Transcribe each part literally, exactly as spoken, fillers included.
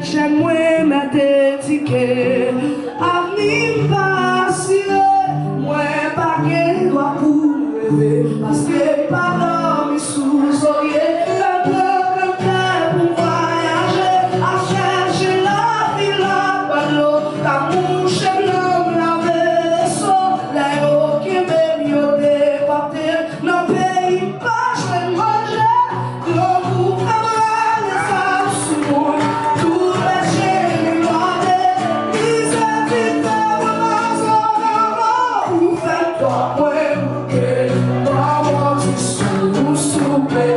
Chèn mwen mèt etike, avni m pa asire. Mwen pa gen dwa pou m reve, paske m pa dòmi sou zorye. Lè m leve tè pou m vwayaje, al chèche lavi la pa dlo, ka mouche blan m lave leso. Lè yo kenbe m, yo depòte m nan peyi m pa jwenn manje. Granmoun fè mwen leve sou mwen, tout lè je li mande. Mizè vin fè mwen mazo nan mò, ou fè twa mwen bouke, twa mò di sou souple.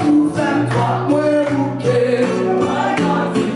Ou fè twa mwen bouke, twa mò di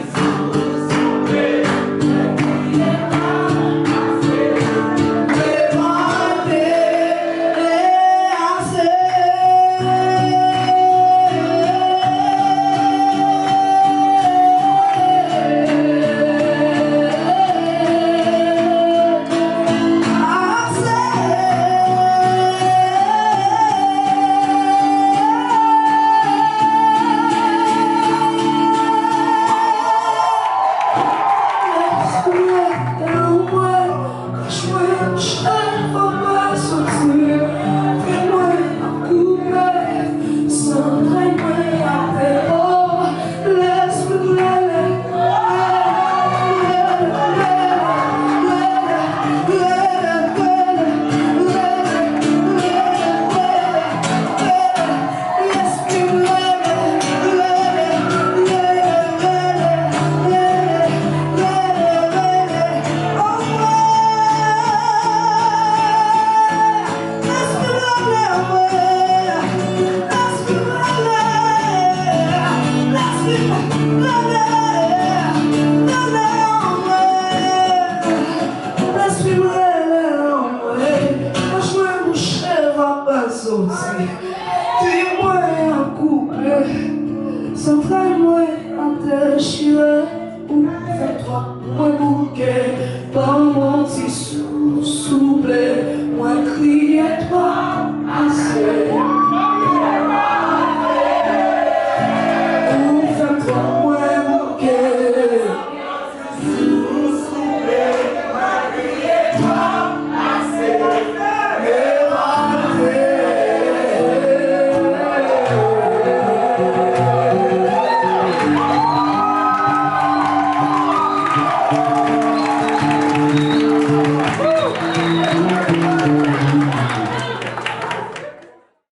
Lespri m rele anmwe, pòch mwen bouche, va pa soti. Fi mwen ap koupe, zantray mwen ap dechire. Ou fè twa mwen bouke, ban m yon ti sou, souple. Mwen kriye.